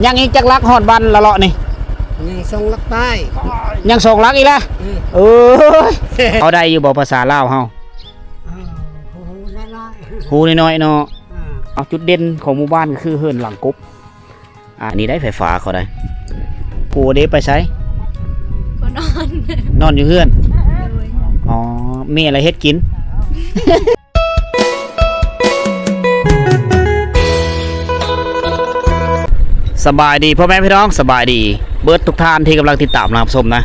ຍັງອີກຈັກຫຼັກຮອດບ້ານລະເລາະນີ້? ຍັງສອງຫຼັກປາຍ. ຍັງສອງຫຼັກອີກລະ? ອືມ. ເອີຍ ເຮົາໄດ້ຢູ່ບໍ່ພາສາລາວເຮົາ? ເອີ ຮູ້ໜ້ອຍໆ ຮູ້ໜ້ອຍໆເນາະ. ເອີ ເອົາ ຈຸດເດັ່ນຂອງໝູ່ບ້ານກໍຄືເຮືອນຫຼັງກົບ. ອັນນີ້ໄດ້ໄຟຟ້າເຂົາໄດ້. ຜົວເດໄປໃສ? ກໍນອນ ນອນຢູ່ເຮືອນ. ໂດຍ. ອໍ ເມຍລະເຮັດກິນ. ສະບາຍດີພໍ່ແມ່ພີ່ນ້ອງ ສະບາຍດີເບິດທຸກທ່ານທີ່ກຳລັງຕິດຕາມຮັບຊົມນະ.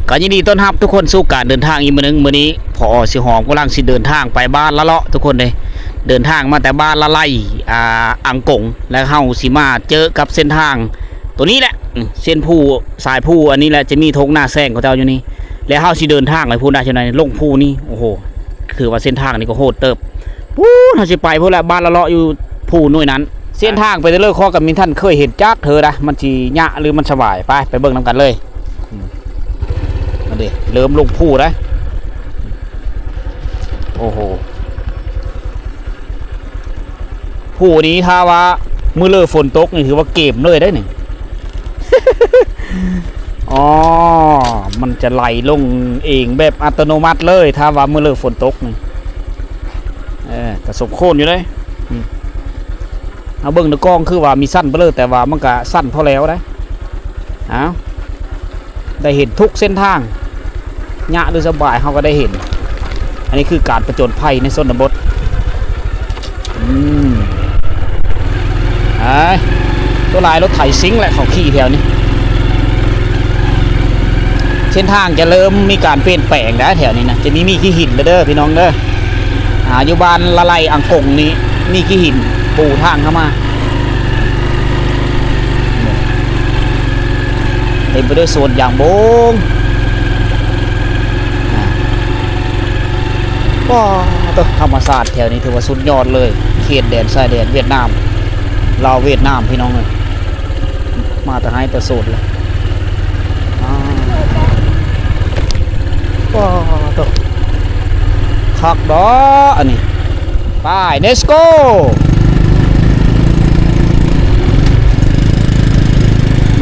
ກໍຍິນດີຕ້ອນຮັບທຸກຄົນສູ່ການເດີນທາງອີກມື້ໜຶ່ງ. ມື້ນີ້ ພໍສຽວຫອມກຳລັງຊິເດີນທາງໄປບ້ານລະເລາະທຸກຄົນເດ້. ເດີນທາງມາແຕ່ບ້ານລະໄລ ອ່າ ອັງກົງ ແລ້ວເຮົາຊິມາເຈີກັບເສັ້ນທາງໂຕນີ້ແຫຼະ ເສັ້ນພູ ສາຍພູອັນນີ້ແຫຼະ ຈະມີທົ່ງນາແຊງເຂົາເຈົ້າຢູ່ນີ້ ແລ້ວເຮົາຊິເດີນທາງໄປພຸ້ນໄດ້ຈັ່ງໃດ ລົງພູນີ້. ໂອ້ໂຫ ຖືວ່າເສັ້ນທາງນີ້ກໍໂຫດເຕີບ. ປູ້ນ ເຮົາຊິໄປພຸ້ນແຫຼະ ບ້ານລະເລາະຢູ່ພູໜ່ວຍນັ້ນ. ເສັ້ນທາງໄປແຕ່ເລີກ ຂ້ອຍກໍມີທ່ານເຄີຍເຫັນຈັກເທື່ອໃດ ມັນຊິຍະ ຫຼື ມັນສະບາຍ. ໄປ ໄປເບິ່ງນຳກັນເລີຍ. ອືມ ອັນນີ້ເລີ່ມລົງພູແລ້ວ. ໂອ້ໂຫ ພູນີ້ຖ້າວ່າມື້ເລີຝົນຕົກນີ້ ຖືວ່າເກມເລີຍໄດ໋ນີ້. ອໍ ມັນຈະໄຫຼລົງເອງແບບອັດຕະໂນມັດເລີຍ ຖ້າວ່າມື້ເລີຝົນຕົກນີ້. ເອີ ກໍສົມຄວນຢູ່ເດ້. ອືມ ເຮົາເບິ່ງໃນກ້ອງຄືວ່າມີສັ້ນໄປເລີຍ ແຕ່ວ່າມັນກະສັ້ນພໍແລ້ວໄດ໋. ອ້າວ ໄດ້ເຫັນທຸກເສັ້ນທາງ ຍາກຫຼືສະບາຍເຮົາກໍໄດ້ເຫັນ. ອັນນີ້ຄືການປະຈົນໄພໃນຊົນນະບົດ. ອືມ ໄປ ສ່ວນຫຼາຍລົດໄຖຊິງແຫຼະ ເຂົາຂີ່ແຖວນີ້. ເສັ້ນທາງຈະເລີ່ມມີການປ່ຽນແປງໄດ໋ ແຖວນີ້ນະ ຈະມີ ມີຂີ້ຫີນແລ້ວເດີພີ່ນ້ອງເດີ. ອ່າ ຢູ່ບ້ານລະໄລອັງກົງນີ້ ມີຂີ້ຫີນປູທາງເຂົ້າມາ ເຕັມໄປດ້ວຍສວນຢາງບົງ. ອ່າ ວ້າວ ໂທ້ ທຳມະຊາດແຖວນີ້ຖືວ່າສຸດຍອດເລີຍ ເຂດແດນຊາຍແດນຫວຽດນາມ ລາວຫວຽດນາມ ພີ່ນ້ອງເອີຍ. ມາແຕ່ໄຮແຕ່ສວນເລີຍ. ອ້າ ວ້າວ ໂທ້ ຄັກດອກອັນນີ້. ໄປ ເລັດໂກ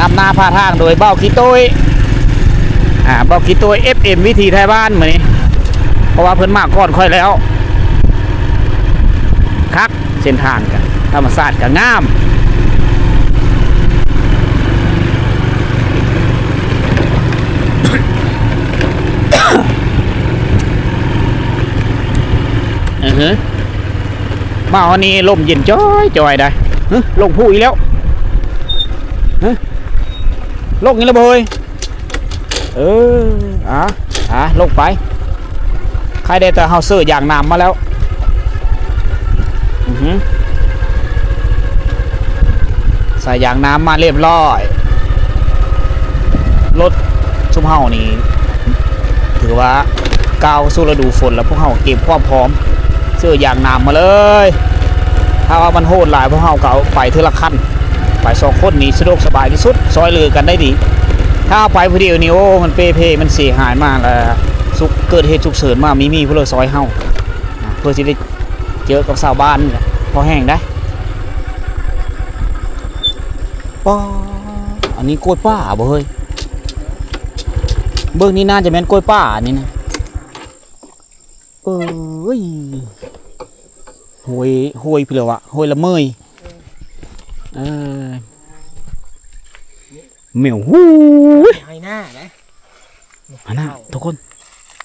ນຳໜ້າພາທາງໂດຍບ່າວຂີ້ຕຸ້ຍ. ອ່າ ບ່າວຂີ້ຕຸ້ຍ ເອັຟເອັມ ວິຖີໄທບ້ານມື້ນີ້ ເພາະວ່າເພິ່ນມາກ່ອນຂ້ອຍແລ້ວ. ຄັກ ເສັ້ນທາງກະ ທຳມະຊາດກະງາມ. ເອີ ມາຮອດນີ້ລົມເຢັນຈ້ອຍໆ ໄດ໋. ຫຶ ລົງພູອີກແລ້ວ. ຫຶ ລົງອີກແລ້ວບໍ່ເຮີ້ຍ? ເອີ ອາ ອາ ລົງໄປ. ໃຄແດ່ແຕ່ເຮົາເສື້ອຢາງໜາມມາແລ້ວ. ອືຫື ໃສ່ຢາງໜາມມາລຽບຮ້ອຍ. ລົດຊຸມເຮົານີ້ ຖືວ່າກ້າວສູ່ລະດູຝົນແລ້ວ, ພວກເຮົາກະກຽມຄວາມພ້ອມ ເສື້ອຢາງໜາມມາເລີຍ. ຖ້າວ່າມັນໂຫດຫຼາຍ ພວກເຮົາກະເອົາໄປເທື່ອລະຄັນ, ໄປສອງຄົນນີ້ສະດວກສະບາຍທີ່ສຸດ, ຊ່ອຍເຫຼືອກັນໄດ້ດີ. ຖ້າເອົາໄປຜູ້ດຽວນີ້ ໂອ້ ມັນເປ່ເພ ມັນເສຍຫາຍມາລະ ສຸກ ເກີດເຫດສຸກເສີນມາ ມີ ມີຜູ້ລະຊ່ອຍເຮົາ ເພື່ອຊິໄດ້ເຈີກັບຊາວບ້ານນີ້ແຫຼະ ພໍແຮງໄດ໋. ປ້າ ອັນນີ້ກ້ວຍປ່າບໍ່ເຮີ້ຍ? ເບິ່ງນີ້ໜ້າຈະແມ່ນກ້ວຍປ່າອັນນີ້ນະ. ເອີຍ ຫ້ວຍ ຫ້ວຍພີ້ແຫຼະວະ ຫ້ວຍລະເມີຍ. ເອີ ແມວ ຫູຍ ໄຮ່ນາເດ້ ອັນນັ້ນທຸກຄົນ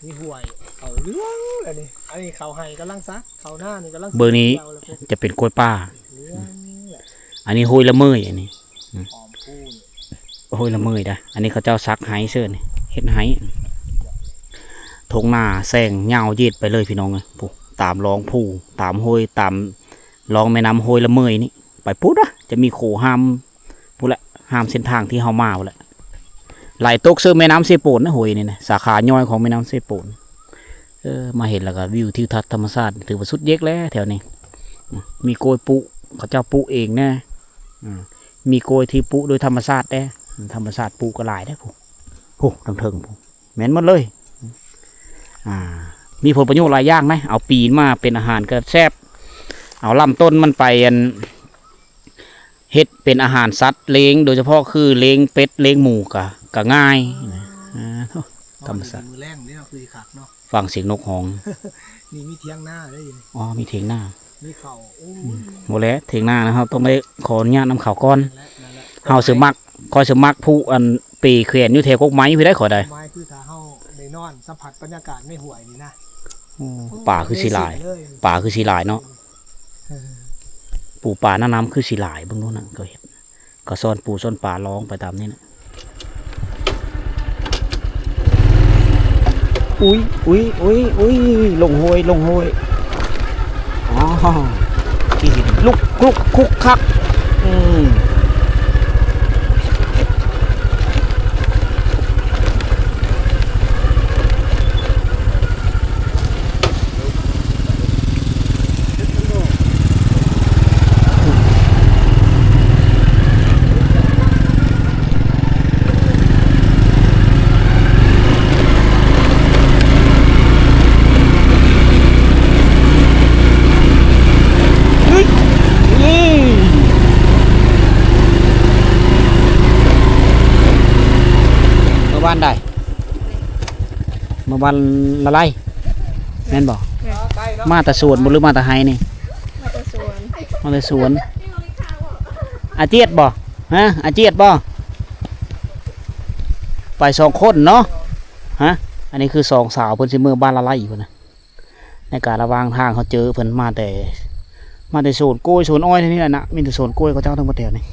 ມີຫ້ວຍ ເຂົ້າເຫຼືອງແລ້ວນີ້. ອັນນີ້ເຂົ້າໄຮ່ກຳລັງສັກ ເຂົ້ານານີ້ກຳລັງ ເບິ່ງນີ້ ຂຽວແລ້ວ ຈະເປັນກ້ວຍປ່າ ເຫຼືອງແລ້ວ. ອັນນີ້ຫ້ວຍລະເມີຍ ອັນນີ້ ອືມ ຫອມພູນີ້ ໂອ້ຍ ລະເມີຍດາ. ອັນນີ້ເຂົາເຈົ້າສັກໄຮ່ເສີນີ້ ເຮັດໄຮ່. ທົ່ງນາແຊງຍາວເຢັດໄປເລີຍພີ່ນ້ອງເອີຍ. ພຸ້ນ ຕາມລອງພູ ຕາມຫ້ວຍ ຕາມລອງແມ່ນ້ຳຫ້ວຍລະເມີຍນີ້ ໄປພຸ້ນນະ ຈະມີໂຂງຫາມພຸ້ນແຫຼະ ຫາມເສັ້ນທາງທີ່ເຮົາມາພຸ້ນແຫຼະ. ໄຫຼຕົກເຊິ່ງແມ່ນ້ຳເຊໂປນນະ ຫ້ວຍນີ້ນະ ສາຂາຍ່ອຍຂອງແມ່ນ້ຳເຊໂປນ. ເອີ ມາເຫັນແລ້ວກໍວິວທິວທັດທຳມະຊາດ ຖືວ່າສຸດເຢກແລ້ວແຖວນີ້. ມີກ້ວຍປຸ ເຂົາເຈົ້າປຸເອງແດ່ ອືມ ມີກ້ວຍທີ່ປຸໂດຍທຳມະຊາດແດ່ ທຳມະຊາດປຸກໍຫຼາຍເດ້ ພຸ້ນ ພຸ້ນ ທາງເທິງພຸ້ນ ແມ່ນໝົດເລີຍ. ອ່າ ມີຜົນປະໂຫຍດຫຼາຍຢ່າງນະ ເອົາປີນມາເປັນອາຫານກໍແຊບ ເອົາລຳຕົ້ນມັນໄປ ອັນ ເຮັດເປັນອາຫານສັດລ້ຽງ ໂດຍສະເພາະຄືລ້ຽງເປັດລ້ຽງໝູກະ ກະງ່າຍ. ອາ ທຳມະຊາດ ມື້ແລງເດ້ເນາະ ຄືຊິຄັກເນາະ ຟັງສຽງນົກຮ້ອງ. ນີ້ມີຖຽງນາເດ້ຢູ່ນີ້. ອໍ ມີຖຽງນາ ມີເຂົ້າ. ໂອ້ຍ ອືມ ບໍ່ແຫຼະ ຖຽງນານະ ເຮົາຕ້ອງໄດ້ຂໍອະນຸຍາດນຳເຂົາກ່ອນ. ນັ້ນແຫຼະ ນັ້ນແຫຼະ ເຮົາຊິມັກ ຂ້ອຍຊິມັກຜູ້ອັນເປແຂວນຢູ່ແຖວກົກໄມ້ ຜູ້ໃດ ຂ້ອຍໄດ້ ໝາຍຄືຖ້າເຮົາໄດ້ນອນສຳຜັດບັນຍາກາດໃນຫ້ວຍນີ້ນະ. ໂອ້ ໂອ້ ປາຄືຊິຫຼາຍ ເລີຍ ປາຄືຊິຫຼາຍເນາະ. ເອີ ປູປາໜ້ານ້ຳຄືຊິຫຼາຍ ເບິ່ງດູນະ ເຂົາເຮັດ ເຂົາຊ້ອນປູຊ້ອນປາລອງໄປຕາມນີ້ນະ. ອຸ້ຍ ອຸ້ຍ ອຸ້ຍ ອຸ້ຍ ລົງຫ້ວຍ ລົງຫ້ວຍ. ອໍ ຂີ້ຫີນລຸກ ລຸກ ຄຸກຄັກ. ອືມ. ເອີ ເອີ ເມືອບ້ານໃດ? ເມືອບ້ານລະໄລ ແມ່ນບໍ່? ແມ່ນ. ມາແຕ່ສວນບໍ່ ຫຼືມາແຕ່ໄຮ່ນີ້? ມາແຕ່ສວນ ມາແຕ່ສວນ. ອາຈຽດບໍ່? ຮະ ອາຈຽດບໍ່? ໄປສອງຄົນເນາະ. ຮະ ອັນນີ້ຄືສອງສາວເພິ່ນຊິເມືອບ້ານລະໄລພຸ້ນນະ. ໃນການລະຫວ່າງທາງເຮົາເຈີເພິ່ນມາແຕ່ ມາແຕ່ສວນກ້ວຍສວນອ້ອຍແຖວນີ້ແຫຼະນະ ມີແຕ່ສວນກ້ວຍເຂົາເຈົ້າທັງໝົດແຖວນີ້.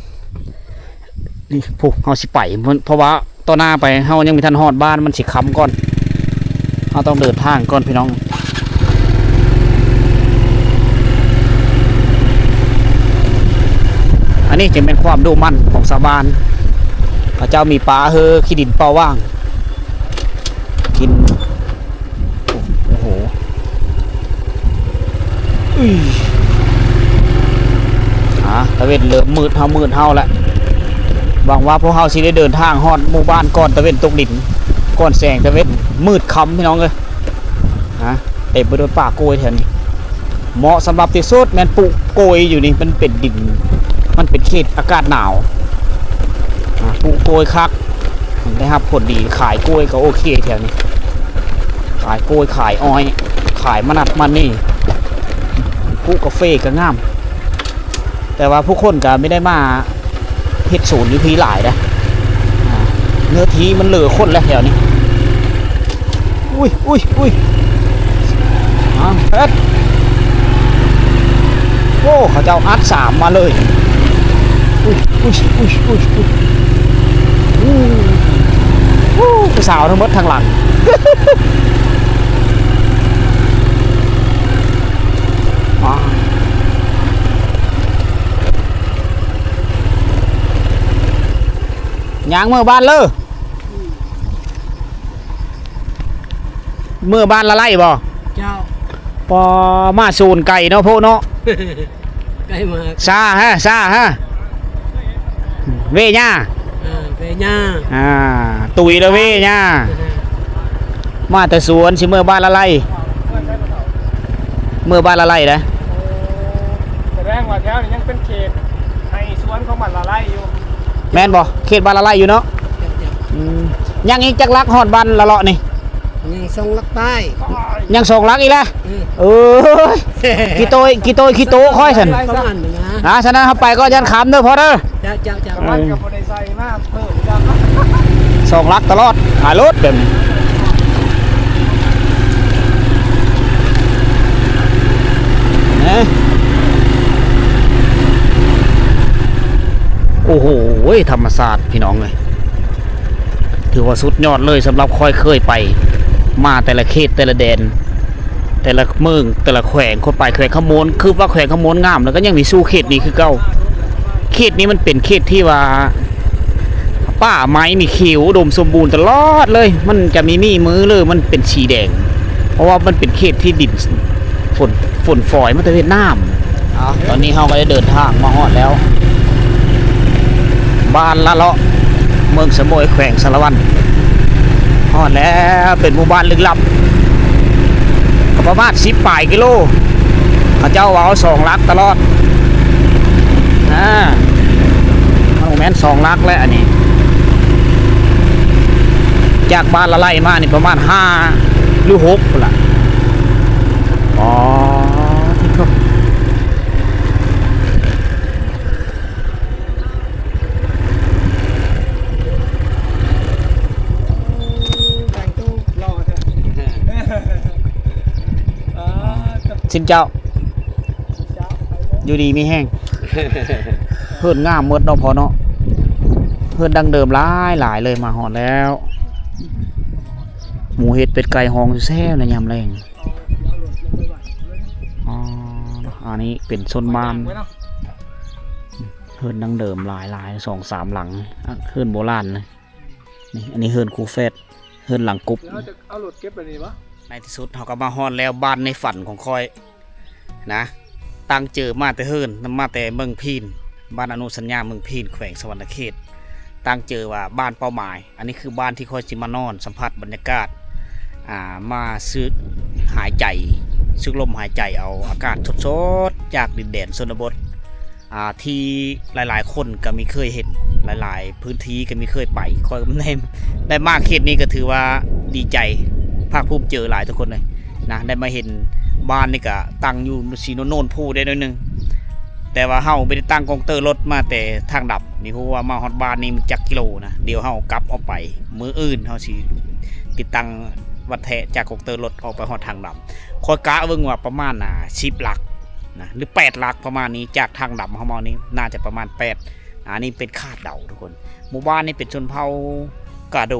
ນີ້ ພຸ້ນ ເຮົາຊິໄປ ເພາະວ່າຕໍ່ໜ້າໄປເຮົາຍັງບໍ່ທັນຮອດບ້ານ ມັນຊິຄ່ຳກ່ອນ ເຮົາຕ້ອງເດີນທາງກ່ອນພີ່ນ້ອງ. ອັນນີ້ຈະແມ່ນຄວາມດຸໝັ່ນຂອງຊາວບ້ານ ເຂົາເຈົ້າມີປ່າເຮີ ຂີ້ດິນເປົ່າຫວ່າງ ກິນ. ໂອ້ໂຫ ອື ອາ ຕາເວັນເລີ່ມມືດເຮົາ ມືດເຮົາແລ້ວ. ຫວັງວ່າພວກເຮົາຊິໄດ້ເດີນທາງຮອດໝູ່ບ້ານກ່ອນຕາເວັນຕົກດິນ ກ່ອນແສງຕາເວັນມືດຄ່ຳ ພີ່ນ້ອງເອີຍ. ຮະ ເຕັມໄປດ້ວຍປ່າກ້ວຍແຖວນີ້ ເໝາະສຳລັບທີ່ສຸດແມ່ນປູກກ້ວຍຢູ່ນີ້ ມັນເປັນດິນ ມັນເປັນເຂດອາກາດໜາວ. ອາ ປູກກ້ວຍຄັກ ໄດ້ຮັບຜົນດີ ຂາຍກ້ວຍກໍໂອເຄແຖວນີ້ ຂາຍກ້ວຍ ຂາຍອ້ອຍ ຂາຍມະນັດມະນີ ປູກກາເຟກໍງາມ. ແຕ່ວ່າຜູ້ຄົນກໍບໍ່ໄດ້ມາເຮັດສວນຢູ່ພີ້ຫຼາຍເດ້ ອາ ເນື້ອທີ່ມັນເຫຼືອຄົນແລ້ວແຖວນີ້. ອຸ້ຍ ອຸ້ຍ ອຸ້ຍ ອາ ເຮັດ ໂອ້ ເຂົາເຈົ້າອັດສາມມາເລີຍ. ອຸ້ຍ ອຸ້ຍ ອຸ້ຍ ອຸ້ຍ ອຸ້ຍ ອູ້ ຜູ້ສາວທັງໝົດທາງຫຼັງ. ອາ ຍ່າງເມືອບ້ານເລີຍ ເມືອບ້ານລະໄລບໍ່? ເຈົ້າ. ປໍ ມາໂຊນໄກເນາະ ໂພເນາະ. ໄກມາກ. ຊາຮະ ຊາຮະ ເວຍາ ເອີ ເວຍາ ອ່າ ຕຸຍລະເວຍາ. ເອີ ມາແຕ່ສວນ ຊິເມືອບ້ານລະໄລ ເມືອບ້ານລະໄລເດ້. ສະແດງວ່າແຖວນີ້ຍັງເປັນເຂດໄຮ່ສວນຂອງບ້ານລະໄລຢູ່ ແມ່ນບໍ່? ເຂດບ້ານລະໄລຢູ່ເນາະ. ອືມ ຍັງອີກຈັກຫຼັກຮອດບ້ານລະເລາະນີ້? ຍັງສອງຫຼັກປາຍ. ຍັງສອງຫຼັກອີກແລ້ວ. ເອີ ໂອ້ຍ ຂີ້ໂຕຍ ຂີ້ໂຕຍ ຂີ້ໂຕຂ້ອຍຊັ້ນ. ປະມານນັ້ນນະ. ອ່າ ສະນັ້ນເຮົາໄປກ່ອນ ຢ້ານຄ່ຳເດີພໍ່ເດີ. ເຈົ້າ ເຈົ້າ ເຈົ້າ. ເອີ ສອງຫຼັກຕະຫຼອດ ຂາຍລົດແບບນີ້. ໂອ້ໂຫ ທຳມະຊາດພີ່ນ້ອງເອີຍ ຖືວ່າສຸດຍອດເລີຍ ສຳລັບຂ້ອຍເຄີຍໄປມາແຕ່ລະເຂດແຕ່ລະແດນ ແຕ່ລະເມືອງແຕ່ລະແຂວງ. ຂ້ອຍໄປແຂວງຄຳມ່ວນ ຄືວ່າແຂວງຄຳມ່ວນງາມ ແລ້ວກໍຍັງມີສູ່ເຂດນີ້ຄືເກົ່າ. ເຂດນີ້ມັນເປັນເຂດທີ່ວ່າ ປ່າໄມ້ນີ້ຂຽວອຸດົມສົມບູນຕະຫຼອດເລີຍ ມັນຈະມີມີມືເລີຍ ມັນເປັນສີແດງ ເພາະວ່າມັນເປັນເຂດທີ່ດິນຝົນ ຝົນຝອຍມາແຕ່ຫວຽດນາມ. ເອົາ ຕອນນີ້ເຮົາກໍໄດ້ເດີນທາງມາຮອດແລ້ວ ບ້ານລະເລາະ ເມືອງສະໂໝຍ ແຂວງສາລະວັນ ຮອດແລ້ວ ເປັນໝູ່ບ້ານລຶກລັບ ກໍປະມານສິບປາຍກິໂລ ເຂົາເຈົ້າເວົ້າສອງຫຼັກຕະຫຼອດ. ອ່າ ແມ່ນສອງຫຼັກແຫຼະອັນນີ້ ຈາກບ້ານລະໄລມານີ້ປະມານຫ້າຫຼືຫົກພຸ້ນລະ. ອໍ ທິໂທ ຊິນເຈົ້າ ຢູ່ດີມີແຮງ. ເຮືອນງາມໝົດເນາະພໍ່ເນາະ ເຮືອນດັ້ງເດີມຫຼາຍໆເລີຍ. ມາຮອດແລ້ວ ໝູເຫັດເປັດໄກ່ຮ້ອງແຊວໃນຍາມແລງ. ອໍ ອັນນີ້ເປັນຊົນບ້ານ ເຮືອນດັ້ງເດີມຫຼາຍໆ ສອງສາມຫຼັງ ເຮືອນໂບລານນະ. ນີ້ ອັນນີ້ເຮືອນຄູ່ແຝດ ເຮືອນຫຼັງກົບ. ເຮົາຈະເອົາລົດເກັບໄປນີ້ບໍ່? ໃນທີ່ສຸດເຮົາກໍມາຮອດແລ້ວ ບ້ານໃນຝັນຂອງຂ້ອຍນະ. ຕັ້ງເຈີມາແຕ່ເຫີນ ມາແຕ່ເມືອງພີນ ບ້ານອະນຸສັນຍາເມືອງພີນ ແຂວງສະຫວັນນະເຂດ. ຕັ້ງເຈີວ່າບ້ານເປົ້າໝາຍ. ອັນນີ້ຄືບ້ານທີ່ຂ້ອຍຊິມານອນ ສຳຜັດບັນຍາກາດ ອ່າ ມາສູດຫາຍໃຈ ສູດລົມຫາຍໃຈເອົາອາກາດສົດໆ ຈາກດິນແດນຊົນນະບົດ ອ່າ ທີ່ຫຼາຍໆຄົນກໍມີເຄີຍເຫັນ ຫຼາຍໆພື້ນທີ່ກໍມີເຄີຍໄປ. ຂ້ອຍກໍໄດ້ ໄດ້ມາເຂດນີ້ກໍຖືວ່າດີໃຈ ພາກພູມໃຈຫຼາຍທຸກຄົນເລີຍນະ ໄດ້ມາເຫັນບ້ານນີ້. ກໍຕັ້ງຢູ່ສີໂນນໂນນພູໄດ້ໜ້ອຍໜຶ່ງ ແຕ່ວ່າເຮົາໄປຕິດຕັ້ງກອງເຕີລົດມາແຕ່ທາງດຳ ນີ້ ຮູ້ວ່າມາຮອດບ້ານນີ້ມັນຈັກກິໂລນະ. ດຽວເຮົາກັບອອກໄປ ມື້ອື່ນເຮົາຊິຕິດຕັ້ງວັດແທະຈາກກອງເຕີລົດອອກໄປຮອດທາງດຳ. ຂ້ອຍກະເບິ່ງວ່າປະມານ ອ່າ ສິບຫຼັກນະ ຫຼື ແປດຫຼັກປະມານນີ້ ຈາກທາງດຳເຮົາມານີ້ ໜ້າຈະປະມານແປດ. ອັນນີ້ເປັນຄາດເດົາທຸກຄົນ. ໝູ່ບ້ານນີ້ເປັນຊົນເຜົ່າກາໂດ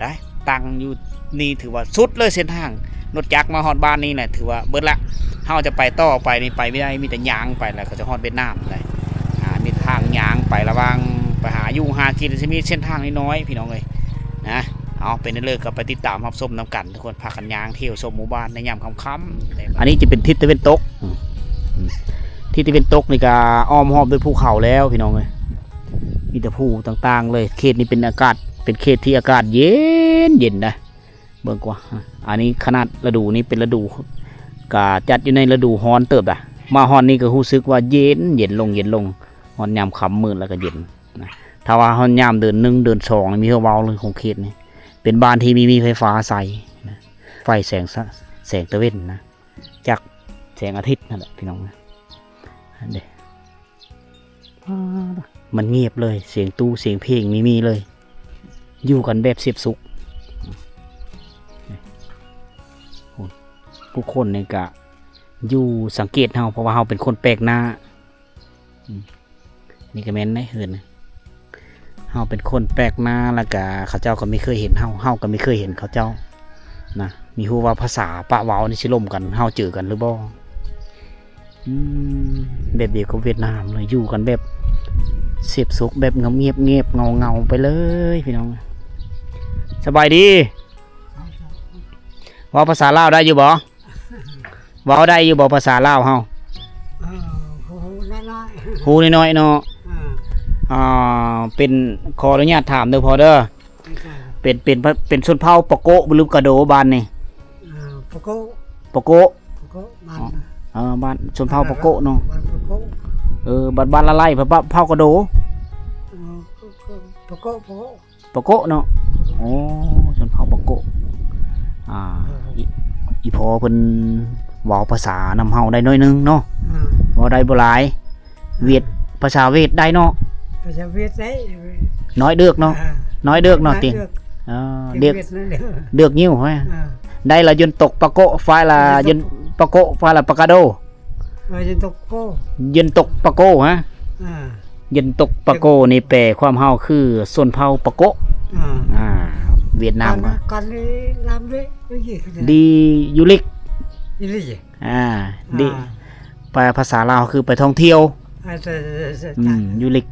ໄດ໋ ຕັ້ງຢູ່ນີ້ຖືວ່າສຸດເລີຍເສັ້ນທາງ. ລົດຈັກມາຮອດບ້ານນີ້ແຫຼະ ຖືວ່າເບິດລະ. ເຮົາຈະໄປຕໍ່ໄປນີ້ໄປບໍ່ໄດ້ ມີແຕ່ຍ່າງໄປ ແລ້ວກໍຈະຮອດຫວຽດນາມໄດ໋. ອ່າ ມີທາງຍ່າງໄປ ລະຫວ່າງໄປຫາຢູ່ຫາກິນ ຊິມີເສັ້ນທາງນ້ອຍໆ ພີ່ນ້ອງເອີຍນະ. ເອົາ ເປັນແນວໃດກໍໄປຕິດຕາມຮັບຊົມນຳກັນ. ທຸກຄົນພາກັນຍ່າງທ່ຽວຊົມໝູ່ບ້ານໃນຍາມຄ່ຳໆ. ອັນນີ້ຈະເປັນທິດຕາເວັນຕົກ ອືມ ທິດຕາເວັນຕົກນີ້ກະອ້ອມຮອບດ້ວຍພູເຂົາແລ້ວ ພີ່ນ້ອງເອີຍ ມີແຕ່ພູຕ່າງໆເລີຍ. ເຂດນີ້ເປັນອາກາດ ເປັນເຂດທີ່ອາກາດເຢັນໆນະ. ເບິ່ງກວ່າ ອັນນີ້ຂະໜາດລະດູນີ້ເປັນລະດູ ກະຈັດຢູ່ໃນລະດູຮ້ອນເຕີບດາ. ມາຮອດນີ້ກໍຮູ້ສຶກວ່າເຢັນ ເຢັນລົງ ເຢັນລົງ ຮອດຍາມຄ່ຳມືດແລ້ວກໍເຢັນນະ. ຖ້າວ່າຮອດຍາມເດືອນໜຶ່ງ ເດືອນສອງ ມີເຮົາເວົ້າເລື່ອງຂອງເຂດນີ້ ເປັນບ້ານທີ່ມີ ມີໄຟຟ້າໃຊ້ນະ ໄຟແສງ ແສງຕາເວັນນະ ຈາກແສງອາທິດນັ້ນແຫຼະ ພີ່ນ້ອງເອີຍ. ອັນເດ ມັນງຽບເລີຍ ສຽງຕູ້ສຽງເພງມີມີເລີຍ ຢູ່ກັນແບບສຽບສຸກ. ຜູ້ຄົນນີ້ກະຢູ່ສັງເກດເຮົາ ເພາະວ່າເຮົາເປັນຄົນແປກໜ້າ. ອືມ ນີ້ກໍແມ່ນເດ້ເຮືອນ ເຮົາເປັນຄົນແປກໜ້າ ແລ້ວກະເຂົາເຈົ້າກໍບໍ່ເຄີຍເຫັນເຮົາ ເຮົາກໍບໍ່ເຄີຍເຫັນເຂົາເຈົ້ານະ. ມີຮູ້ວ່າພາສາປະເວົ້ານີ້ຊິລົມກັນ ເຮົາເຈີກັນຫຼືບໍ່? ອືມ ແບບດຽວກັບຫວຽດນາມເລີຍ ຢູ່ກັນແບບສຽບສຸກ ແບບງຽບໆ ເຫງົາໆ ໄປເລີຍ ພີ່ນ້ອງ. ສະບາຍດີ ເວົ້າພາສາລາວໄດ້ຢູ່ບໍ່? ເວົ້າໄດ້ຢູ່ບໍ່ພາສາລາວເຮົາ? ເອີ ຮູ້ນ້ອຍໆ ຮູ້ນ້ອຍໆເນາະ. ເອີ ອ່າ ເປັນ ຂໍອະນຸຍາດຖາມເດີພໍ່ເດີ ເປັນ ເປັນ ເປັນຊົນເຜົ່າປະໂກະ ຫຼື ກະໂດ ບ້ານນີ້? ເອີ ປະໂກະ ປະໂກະ ປະໂກະ ບ້ານ ອໍ ເອີ ບ້ານຊົນເຜົ່າປະໂກະເນາະ. ເອີ ບ້ານ ບ້ານລະໄລ ເຜົ່າ ເຜົ່າກະໂດ ເອີ ປະໂກະ ປະໂກະ ປະໂກະເນາະ. ໂອ້ ຊົນເຜົ່າປະໂກະ. ອ່າ ອີ່ ອີ່ພໍ່ເພິ່ນເວົ້າພາສານຳເຮົາໄດ້ໜ້ອຍໜຶ່ງເນາະ. ເວົ້າໄດ້ບໍ່ຫຼາຍ. ຫວຽດ ພາສາຫວຽດໄດ້ເນາະ. ພາສາຫວຽດໄດ້ ນ້ອຍເດີກເນາະ. ນ້ອຍເດີກເນາະ ຕິ ເດີກ ເອີ ເດັກ ເດັກ ເດີກຍິ້ວ. ໄດ້ລະຍົນຕົກປະໂກະ ຟາຍລະຍົນ ປະໂກະ ຟາຍລະປະກາໂດ. ເອີ ເຢັນຕົກປະໂກ ເຢັນຕົກປະໂກ ຮະ? ເອີ ເຢັນຕົກປະໂກນີ້ແປຄວາມເຮົາຄືຊົນເຜົ່າປະໂກ. ອ່າ ຫວຽດນາມ ການ ການລາມເດ້ ດີຢູ່ລິກ ຢູ່ລິກ. ອ່າ ດີ ອ່າ ໄປພາສາລາວຄືໄປທ່ອງທ່ຽວ. ອ່າ ໃຊ່ ອືມ ຢູ່ລິກ.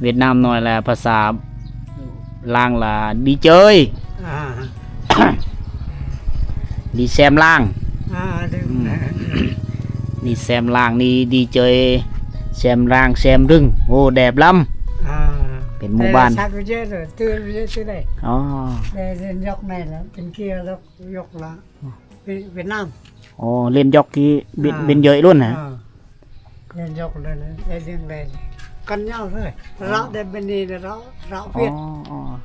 ຫວຽດນາມໜ້ອຍລະພາສາ ລ່າງລະດີເຈີຍ. ອ່າ ດີແຊມລ່າງ. ອ່າ ອືມ ດີແຊມລ່າງ ດີ ດີເຈີຍ ແຊມລ່າງ ແຊມລຶ້ງ. ໂອ້ ແດບລຳ. ອ່າ ເປັນໝູ່ບ້ານ ອໍ ແຕ່ເລື່ອນຍົກໃນລະ ເປັນເກຍລະ ຍົກລະ ຫວຽດນາມ. ອໍ ເລ່ນຢອກທີ່ເບນ ເບນເຢີຍລຸ້ນນະ. ເອີ ເລ່ນຢອກເລີຍ ເລ່ນເລື່ອງໃດ. ກັນຍາວເລີຍ ອໍ ລາວໄດ້ບັດນີ້ລາວ ລາວຫວຽດ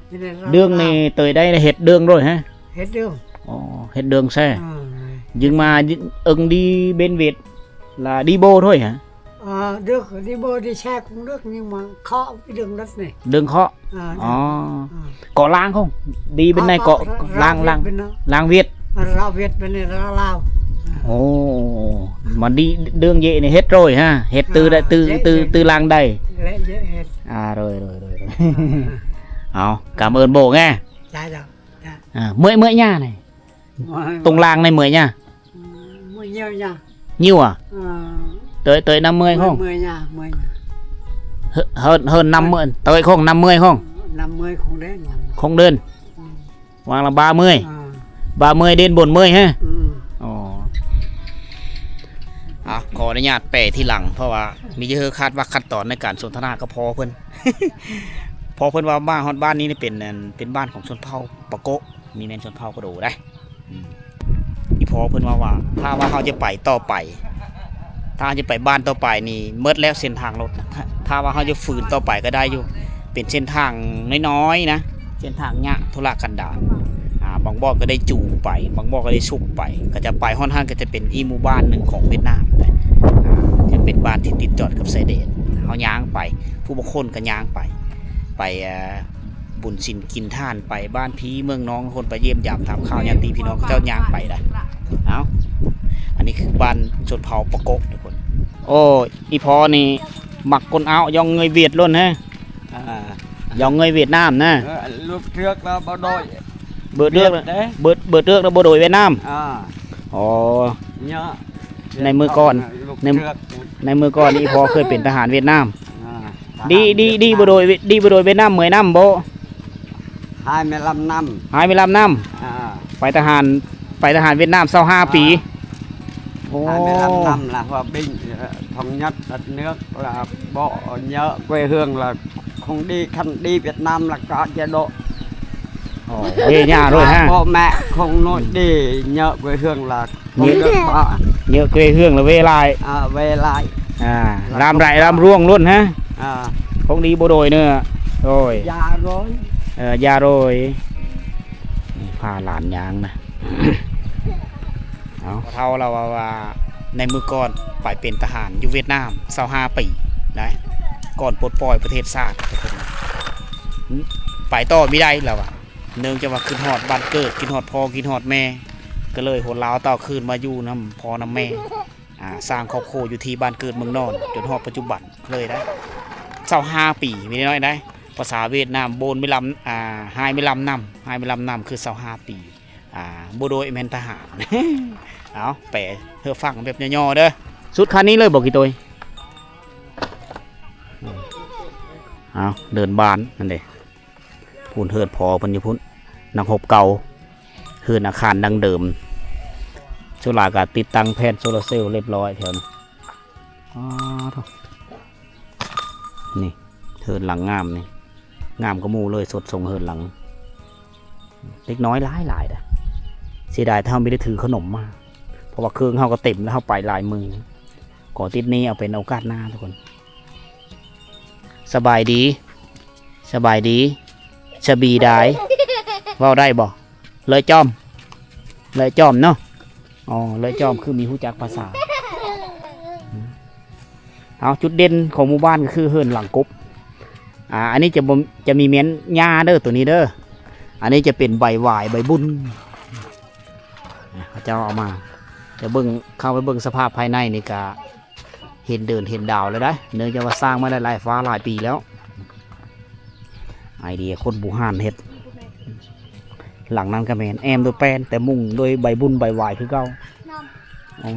ອໍ ນີ້ລາວ ເດືອງນີ້ເຕີຍໄດ້ເຮັດເດືອງໂລດຮະ ເຮັດເດືອງ ອໍ ເຮັດເດືອງແຊ ເອີ ຍຶງມາເອິງດີເບັນເວດ ລະດີໂບໂທຍຮະ ອ່າ ເດືອງດີໂບດີແຊກຸງເດືອງຍິງມາເຄາະເດືອງດັດນີ້ ເດືອງເຄາະ ອ່າ ອໍ ເກາະລ້າງຄົງ ດີເປັນໃນເກາະ ເກາະ ເກາະ ລ້າງ ລ້າງ ລ້າງ ວຽດເປັນເນາະ ລ້າງວຽດ ເວດເປັນໃນລາວ ໂອ້ ມາດີເດືອງເຢນີ້ເຮັດໂຕຍຮະ ເຮັດຕື້ໄດ້ ອ່າ ຕື້ ເຢ ຕື້ ເຢ ຕື້ລ້າງໄດ້ ເລະເຢເຮັດ ອ່າ ໂດຍ ໂດຍ ໂດຍ ອ່າ ເອົາ ກຳເອີ້ນໂບກແງ ຈ້າ ຈ້າ ອ່າ ເມື່ອຍ ເມື່ອຍຍ່ານີ້ ເມື່ອຍ ຕົງລ່າງໃນເມື່ອຍຍ່າ ເມື່ອຍຍ່າ ຍິ້ວ ອ່າ ເຕີຍ ເຕີຍນຳເມື່ອຍຂອງ ເມື່ອຍຍ່າ ເມື່ອຍຍ່າ ເຮີ ເຮີ ເຮີນນຳເມື່ອຍ ເຕີຍຂອງນຳເມື່ອຍຂອງ ນຳເມື່ອຍຂອງເດີນ ຂອງເດີນ ອືມ ວາງລະບາເມື່ອຍ ອ່າ ບາເມື່ອຍເດີນບົນເມື່ອຍຮະ ອືມ ອໍ ອ່ະ ຂໍອະນຸຍາດແປທີຫຼັງ ເພາະວ່າມີເຍອະຄາດວ່າຂັ້ນຕອນໃນການສົນທະນາກັບພໍ່ເພິ່ນ ພໍ່ເພິ່ນວ່າມາຮອດບ້ານນີ້ເປັນ ເປັນບ້ານຂອງຊົນເຜົ່າປາໂກະ ນີ້ແມ່ນຊົນເຜົ່າກະໂດໄດ໋ ອືມ ອີ່ພໍ່ເພິ່ນເວົ້າວ່າ ຖ້າວ່າເຮົາຈະໄປຕໍ່ໄປ ຖ້າເຮົາຈະໄປບ້ານຕໍ່ໄປນີ້ ໝົດແລ້ວເສັ້ນທາງລົດນະ ຖ້າ ຖ້າວ່າເຮົາຈະຝືນຕໍ່ໄປກໍໄດ້ຢູ່ ເປັນເສັ້ນທາງນ້ອຍໆນະ ເສັ້ນທາງຫຍ້າທຸລະກັນດານ ອ່າ ບາງບ່ອນກໍໄດ້ຈູງໄປ ບາງບ່ອນກໍໄດ້ຊຸກໄປ ກໍຈະໄປຮອດຫັ້ນກໍຈະເປັນອີກໝູ່ບ້ານໜຶ່ງຂອງຫວຽດນາມນະ ອ່າ ຈະເປັນບ້ານທີ່ຕິດຈອດກັບຊາຍແດນ ເຮົາຍ່າງໄປ ຜູ້ບາງຄົນກໍຍ່າງໄປ ໄປ ອ່າ ບຸນສິນກິນທານ ໄປບ້ານພີ່ເມືອງນ້ອງ ຄົນໄປຢ້ຽມຢາມຖາມຂ່າວຍາດຕິພີ່ນ້ອງ ເຂົາເຈົ້າຍ່າງໄປໄດ໋ ເອົ້າ ອັນນີ້ຄືບ້ານຊົນເຜົ່າປາໂກະທຸກຄົນ ໂອ້ ອີ່ພໍ່ນີ້ມັກກົ້ນອາວ ຢອງເງີຍຫວຽດໂລດແຮະ ອ່າ ຢອງເງີຍຫວຽດນາມນະ ເອີ ລູກເທືອກລະບໍ່ໂດຍ ເບີເທືອກ ເບີ ເບີເທືອກລະບໍ່ໂດຍຫວຽດນາມ ອ່າ ອໍ ເຍາະ ໃນມື້ກ່ອນ ໃນ ໃນມື້ກ່ອນນີ້ພໍ່ເຄີຍເປັນທະຫານຫວຽດນາມ ອ່າ ດີ ດີ ດີບໍ່ໂດຍ ດີບໍ່ໂດຍຫວຽດນາມເມື່ອຍນຳບໍ່ ຫາຍແມ່ລຳນຳ ຫາຍແມ່ລຳນຳ ອ່າ ໄປທະຫານ ໄປທະຫານຫວຽດນາມຊາວຫ້າປີ ອ່າ ໂອ້ ຫາຍແມ່ລຳນຳລະ ເພາະວ່າບິງ ເອີ ທອງຍອດ ດັດເນືອກລະ ບໍ່ເຍາະ ເກວເຮືອງລະ ຄົງດີ ຄັນດີຫວຽດນາມລະກະຈະໂດ ໂອ້ ເວຍາໂລດຮະ ບໍ່ແມ່ຄົງໂນຍດີ ເຍາະເກວເຮືອງລະ ເຍາະ ເຍາະເກວເຮືອງລະເວຫຼາຍ ອ່າ ເວຫຼາຍ ອ່າ ລຳໄດ້ລຳລວງໂລດຮະ ອ່າ ຄົງດີບໍ່ໂດຍເນີ ໂດຍ ຢາໂດຍ ເອີ ຢາໂດຍ ພາຫຼານຍ່າງນະ ເອົາ ເຖົ້າລາວວ່າ ວ່າໃນມື້ກ່ອນໄປເປັນທະຫານຢູ່ຫວຽດນາມຊາວຫ້າປີໄດ໋ ກ່ອນປົດປ່ອຍປະເທດຊາດ ໄປຕໍ່ບໍ່ໄດ້ລາວວ່າ ເນື່ອງຈາກວ່າຄິດຮອດບ້ານເກີດ ຄິດຮອດພໍ່ ຄິດຮອດແມ່ ກໍເລີຍຫົນລາວເຕົ້າຄືນມາຢູ່ນຳພໍ່ນຳແມ່ ອ່າ ສ້າງຄອບຄົວຢູ່ທີ່ບ້ານເກີດເມືອງນອນ ຈົນຮອດປັດຈຸບັນເລີຍໄດ໋ ຊາວຫ້າປີ ມີນ້ອຍໄດ໋ ພາສາຫວຽດນາມ ໂບນແມ່ລຳ ອ່າ ຫາຍແມ່ລຳນຳ ຫາຍແມ່ລຳນຳ ຄືຊາວຫ້າປີ ອ່າ ບໍ່ໂດຍແມ່ນທະຫານ ເອົາ ແປເພື່ອຟັງແບບຫຍໍ້ໆເດີ ສຸດຄັນນີ້ເລີຍບໍ່ກີໂຕຍ ເອົາ ເດີ່ນບ້ານນັ້ນເດ ພຸ້ນເຮືອນພໍ່ເພິ່ນຢູ່ພຸ້ນ ນັກຮົບເກົ່າ ເຮືອນອາຄານດັ້ງເດີມ ສ່ວນຫຼາຍກໍຕິດຕັ້ງແຜ່ນໂຊລາເຊວຮຽບຮ້ອຍແຖວນີ້ ອໍ ນີ້ເຮືອນຫຼັງງາມນີ້ ງາມກວ່າໝູ່ເລີຍ ສົດຊົງເຮືອນຫຼັງ ເດັກນ້ອຍຫຼາຍໆເດ້ ເສຍດາຍແຕ່ເຮົາບໍ່ໄດ້ຖືຂະໜົມມາ ເພາະວ່າເຄື່ອງເຮົາກໍເຕັມແລ້ວ ເຮົາໄປຫຼາຍມື້ ຂໍຕິດໜີ້ເອົາເປັນໂອກາດໜ້າທຸກຄົນ ສະບາຍດີ ສະບາຍດີ ສະບີດາຍ ເວົ້າໄດ້ບໍ່? ເລີຍຈອມ ເລີຍຈອມເນາະ ອໍ ເລີຍຈອມ ຄືມີຮູ້ຈັກພາສາ ເອົາ ຈຸດເດັ່ນຂອງໝູ່ບ້ານກໍຄືເຮືອນຫຼັງກົບ ອ່າ ອັນນີ້ຈະບໍ່ ຈະມີແມ່ນຫຍ້າເດີ ໂຕນີ້ເດີ ອັນນີ້ຈະເປັນໃບຫວາຍ ໃບບຸນ ເຂົາເຈົ້າເອົາມາ ຈະເບິ່ງ ເຂົ້າໄປເບິ່ງສະພາບພາຍໃນນີ້ກະ ເຫັນເດືອນເຫັນດາວແລ້ວໄດ໋ ເນື່ອງຈາກວ່າສ້າງມາໄດ້ຫຼາຍຟ້າຫຼາຍປີແລ້ວ ໄອເດຍຄົນບູຮານເຮັດ ຫຼັງນັ້ນກໍແມ່ນ ແອ້ມດ້ວຍແປ້ນ ແຕ່ມຸງດ້ວຍໃບບຸນໃບຫວາຍຄືເກົ່າ ອໍ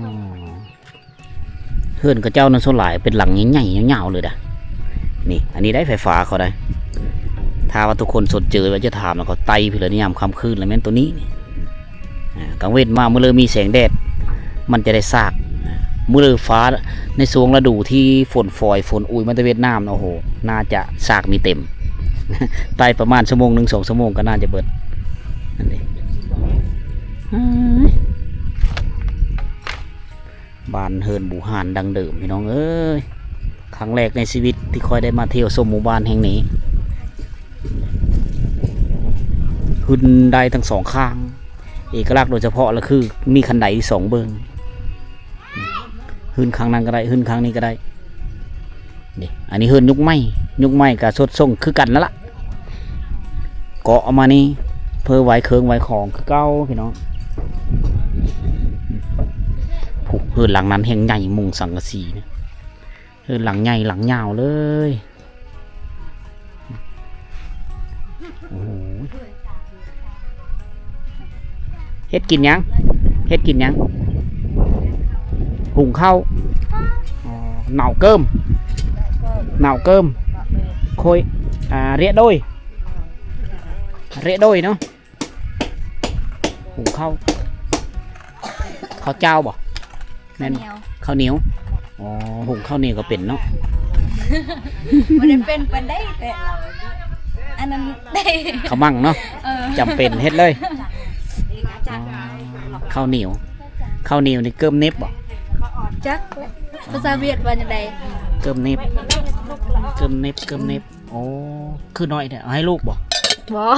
ເຮືອນເຂົາເຈົ້ານັ້ນສ່ວນຫຼາຍເປັນຫຼັງໃຫຍ່ໆຍາວໆເລີຍດະ ນີ້ ອັນນີ້ໄດ້ໄຟຟ້າເຂົາໄດ້ ຖ້າວ່າທຸກຄົນສົນເຈີວ່າຈະຖາມ ແລ້ວກໍໄຕ່ພີ້ລະ ຍາມຄ່ຳຄືນລະແມ່ນໂຕນີ້ ອ່າ ກາງເວັນມາມື້ເລີມີແສງແດດ ມັນຈະໄດ້ຊາກ ມື້ເລີຟ້າໃນຊ່ວງລະດູທີ່ຝົນຝອຍ ຝົນອຸຍມາແຕ່ຫວຽດນາມ ໂອ້ໂຫ ໜ້າຈະຊາກມີເຕັມ ໄຕ່ປະມານຊົ່ວໂມງໜຶ່ງ ສອງຊົ່ວໂມງກໍໜ້າຈະເບິດ ນັ້ນເດ ເອີຍ ບ້ານເຮືອນບູຮານດັ້ງເດີມ ພີ່ນ້ອງເອີຍ. ຄັ້ງແລກໃນຊີວິດທີ່ຂ້ອຍໄດ້ມາທ່ຽວຊົມໝູ່ບ້ານແຫ່ງນີ້. ຂຶ້ນໄດ້ທັງສອງຂ້າງ. ເອກະລັກໂດຍສະເພາະລະຄືມີຄັນໄດສອງເບື້ອງ. ຂຶ້ນຂ້າງນັ້ນກໍໄດ້, ຂຶ້ນຂ້າງນີ້ກໍໄດ້. ນີ້ ອັນນີ້ເຮືອນຍຸກໃໝ່, ຍຸກໃໝ່ກໍສົດຊົງຄືກັນນັ້ນລະ. ເກາະເອົາມານີ້ ເພື່ອໄວ້ເຄື່ອງໄວ້ຂອງຄືເກົ່າພີ່ນ້ອງ. ຜູ້ ເຮືອນຫຼັງນັ້ນແຮ່ງໃຫຍ່ ມຸງສັງກະສີນະ. ເຮືອນຫຼັງໃຫຍ່ຫຼັງຍາວເລີຍ. ໂອ້ໂຫ ເຮັດກິນຫຍັງ? ເຮັດກິນຫຍັງ? ຫຸງເຂົ້າ. ອໍ ໜາວເກີມ, ໜາວເກີມ. ໂຄຍ ອ່າ ເຣຍໂດຍ, ເຣຍໂດຍເນາະ. ຫຸງເຂົ້າ ເຂົ້າຈ້າວບໍ່? ແມ່ນ ເຂົ້າໜຽວ. ອໍ ຫຸງເຂົ້າໜຽວກໍເປັນເນາະ. ບໍ່ໄດ້ເປັນປານໃດ ແຕ່ອັນນັ້ນໄດ້ ເຂົ້າໝັ້ງເນາະ. ເອີ ຈຳເປັນເຮັດເລີຍ. ອໍ ເຂົ້າໜຽວ, ເຂົ້າໜຽວນີ້ເກີບເໜັບບໍ່? ຈັກ ພາສາຫວຽດວ່າຈັ່ງໃດ? ເກີບເໜັບ, ເກີບເໜັບ, ເກີບເໜັບ. ໂອ້ ຄືນ້ອຍແທ້. ເອົາໃຫ້ລູກບໍ່? ບໍ່.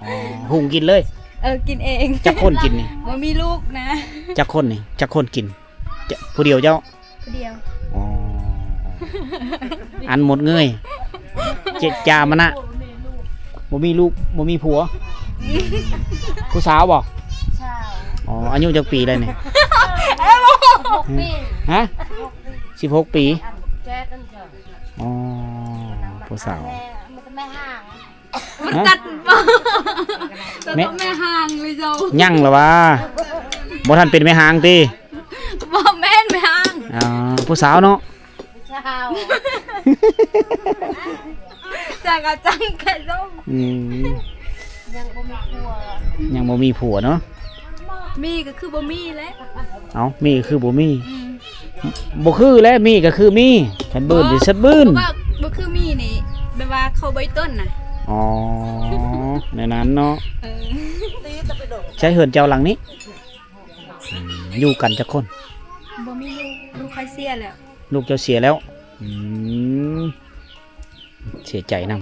ອໍ ຫຸງກິນເລີຍ? ເອີ ກິນເອງ. ຈັກຄົນກິນນີ້? ບໍ່ມີລູກນະ. ຈັກຄົນນີ້? ຈັກຄົນກິນ? ຈະ ຜູ້ດຽວເຈົ້າ? ຜູ້ດຽວ. ອໍ ອັນໝົດເງີຍ ເຈດຈາມະນະ. ບໍ່ມີລູກ ບໍ່ມີຜົວ. ຜູ້ສາວບໍ່? ຊາວ. ອໍ ອາຍຸຈັກປີແລ້ວນີ້? ສິບຫົກປີ. ຮະ? ສິບຫົກປີ. ສິບຫົກປີ. ອໍ ຜູ້ສາວ. ແມ່ ແມ່ຫາງ ມັນຕັດບໍ່? ແມ່ ແມ່ຫາງເລີຍເຈົ້າ. ຍັງລະວ່າ ບໍ່ທັນເປັນແມ່ຫາງຕິ? ບໍ່ແມ່ນແມ່ຫາງ. ອໍ ຜູ້ສາວເນາະ. ຜູ້ສາວ. ຈັກກະຈັງແກະລົງ. ອືມ ຍັງບໍ່ມີຜົວ. ຍັງບໍ່ມີຜົວເນາະ. ມີກໍຄືບໍ່ມີແຫຼະ. ເອົ້າ ມີກໍຄືບໍ່ມີ. ອືມ ບໍ່ຄືແຫຼະ ມີກໍຄືມີ. ຄັນບືນຊິສັດບືນ. ບໍ່ ບໍ່ຄືມີນີ້ ແບບວ່າເຂົາບໍ່ໄດ້ຕົ້ນນະ. ອໍ ແນວນັ້ນເນາະ. ເອີ ໃຊ້ເຮືອນເຈົ້າຫຼັງນີ້. ອືມ ຢູ່ກັນຈັກຄົນ? ບໍ່ມີລູກ. ລູກຂ້ອຍເສຍແລ້ວ. ລູກເຈົ້າເສຍແລ້ວ. ອືມ ເສຍໃຈນຳ.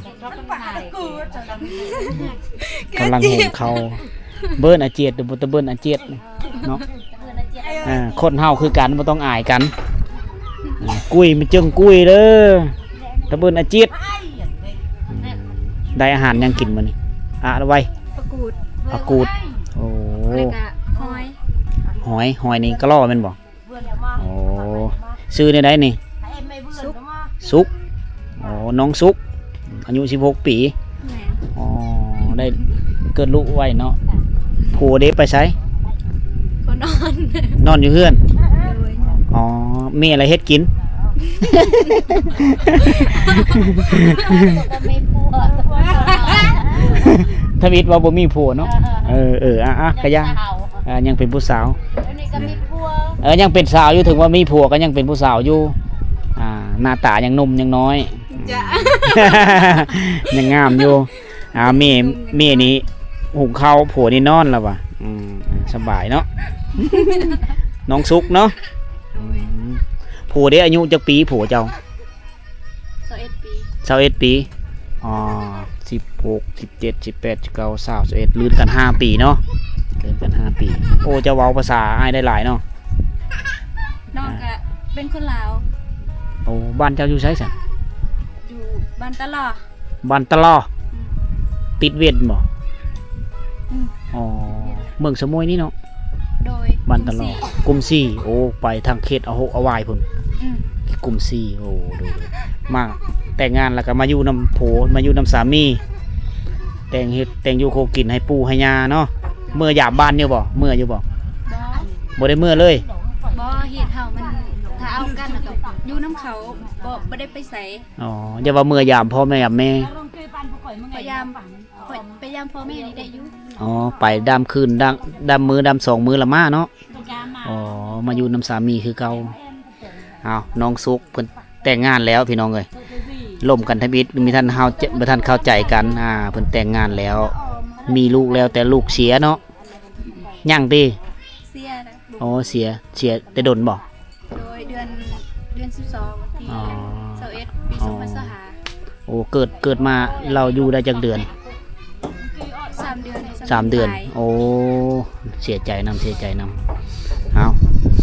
ກຳລັງຫຸງເຂົ້າ. ເບີນອາຈຽດ ບໍ່ຕະເບີນອາຈຽດເນາະ. ອ່າ ຄົນເຮົາຄືກັນ ບໍ່ຕ້ອງອາຍກັນ. ອືມ ກຸ້ຍມັນຈຶ່ງກຸ້ຍເດີ ຕະເບີນອາຈຽດ. ອືມ ໄດ້ອາຫານຫຍັງກິນມື້ນີ້? ອາລະໄວ ປາກູດ. ປາກູດ. ໂອ້ ແລ້ວກະຫອຍ. ຫອຍ ຫອຍນີ້ກະລໍແມ່ນບໍ່? ໂອ້ ຊື່ແນວໃດນີ້? ສຸກ. ສຸກ. ໂອ້ ນ້ອງສຸກ ອາຍຸສິບຫົກປີ. ແມ່ນ. ອໍ ໄດ້ເກີດລູກໄວເນາະ. ຜົວເດ ໄປໃສ? ກໍນອນ ນອນຢູ່ເຮືອນ. ໂດຍ. ອໍ ແມ່ລະເຮັດກິນ. ທຳອິດວ່າບໍ່ມີຜົວເນາະ. ເອີ ເອີ ອາ ກະຢ່າ ຍັງເປັນຜູ້ສາວ. ດຽວນີ້ກໍມີຜົວ. ເອີ ຍັງເປັນສາວຢູ່ ເຖິງວ່າມີຜົວກໍຍັງເປັນຜູ້ສາວຢູ່. ອ່າ ໜ້າຕາຍັງໜຸ່ມຍັງນ້ອຍ. ຈ້າ. ຍັງງາມຢູ່. ອ່າ ແມ່ ແມ່ນີ້ຫຸງເຂົ້າ ຜົວນີ້ນອນແລ້ວວ່າ. ອືມ ສະບາຍເນາະ. ນ້ອງສຸກເນາະ. ໂດຍ. ອືມ ຜົວເດ ອາຍຸຈັກປີຜົວເຈົ້າ? ຊາວເອັດປີ. ຊາວເອັດປີ. ອໍ ສິບຫົກ ສິບເຈັດ ສິບແປດ ສິບເກົ້າ ຊາວ ຊາວເອັດ ລື່ນກັນຫ້າປີເນາະ. ລື່ນກັນຫ້າປີ. ໂອ້ ເຈົ້າເວົ້າພາສາອ້າຍໄດ້ຫຼາຍເນາະ. ນ້ອງກະເປັນຄົນລາວ. ໂອ້ ບ້ານເຈົ້າຢູ່ໃສຊັ້ນ? ຢູ່ບ້ານຕະຫຼໍ. ບ້ານຕະຫຼໍ. ອືມ ຕິດຫວຽດບໍ່? ອືມ. ອໍ ເມືອງສະໝຸຍນີ້ເນາະ. ໂດຍ. ບ້ານຕະຫຼໍ ກຸມສີ່. ກຸມສີ່. ໂອ້ ໄປທາງເຂດອະຫົກອະຫວາຍພຸ້ນ. ອືມ ກຸມສີ່. ໂອ້ ໂດຍ ໂດຍ. ມາແຕ່ງງານແລ້ວກໍມາຢູ່ນຳຜົວ ມາຢູ່ນຳສາມີ. ແຕ່ງເຮັດ ແຕ່ງຢູ່ຄົວກິນໃຫ້ປູ່ໃຫ້ຍ່າເນາະ. ເມືອຢາມບ້ານຢູ່ບໍ່? ເມືອຢູ່ບໍ່? ບໍ່. ບໍ່ໄດ້ເມືອເລີຍ? ບໍ່. ເຮັດເຮົາມັນ ຖ້າເອົາກັນແລ້ວກໍຢູ່ນຳເຂົາ ບໍ່ ບໍ່ໄດ້ໄປໃສ. ອໍ ຢ່າວ່າເມືອຢາມພໍ່ແມ່ ຢາມແມ່. ໄປຢາມ ຂ້ອຍໄປຢາມພໍ່ແມ່ນີ້ໄດ້ຢູ່. ອໍ ໄປດາມຄືນ ດາມ ດາມມື້ ດາມສອງມື້ລະມາເນາະ. ອໍ ມາຢູ່ນຳສາມີຄືເກົ່າ. ເອົາ ນ້ອງສຸກເພິ່ນແຕ່ງງານແລ້ວພີ່ນ້ອງເອີຍ. ລົມກັນທຳອິດ ມີທ່ານເຮົາ ບໍ່ທັນເຂົ້າໃຈກັນ. ອ່າ ເພິ່ນແຕ່ງງານແລ້ວ ມີລູກແລ້ວ ແຕ່ລູກເສຍເນາະ. ຍັງຕິ? ເສຍແລ້ວ. ໂອ້ ເສຍ ເສຍແຕ່ດົນບໍ່? ໂດຍ ເດືອນ ເດືອນສິບສອງ ວັນທີ ອໍ ຊາວເອັດ. ໂອ້ ເກີດ ເກີດມາລາວຢູ່ໄດ້ຈັກເດືອນ? ສາມເດືອນ ສາມເດືອນ ປາຍ. ໂອ້ ເສຍໃຈນຳ ເສຍໃຈນຳ. ເອົາ